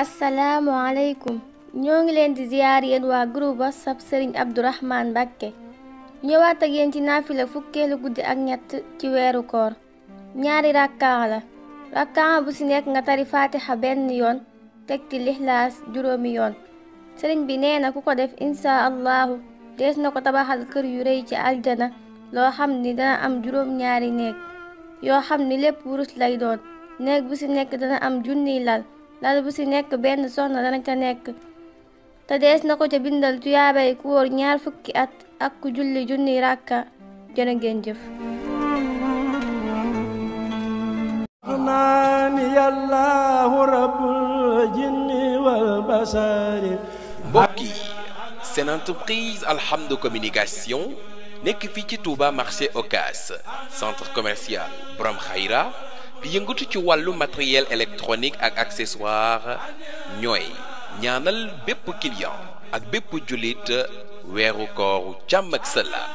assalaamu aleykum ñoo ngi leen di ziyaar yéen waa groupe WhatsApp Serigne Abdourahmane Mbacké ñëwaat ak yéen ci naafila fukkeelu guddi ak ñett ci weeru koor ñaari rakkaa la rakkaa bu ci nekk nga tari fatiha benn yoon teg ci lixlaas juróomi yoon sëriñ bi nee na ku ko def insha allahu dees na ko tabaxal kër yu rëy ci aljana loo xam ni dana am juróom ñaari néeg yoo xam ni lépp wurus lay doon néeg bu ci nekk dana am junniy lal bu ci nekk benn soxna dana ca nekk te dees na ko ca bindal tuyaabay ku wóor 20 at ak ku julli junniy rakka jërë ngeen jëf mbokk yi seen entreprise Alhamdou Communication nekk fii ci Touba marché Ocass centre commercial Borom Khayra bi yëngatu ci wàllu matériel électronique ak accessoire ñooy ñaanal bépp client ak bépp jullit weeru kooru jàmm ak salaam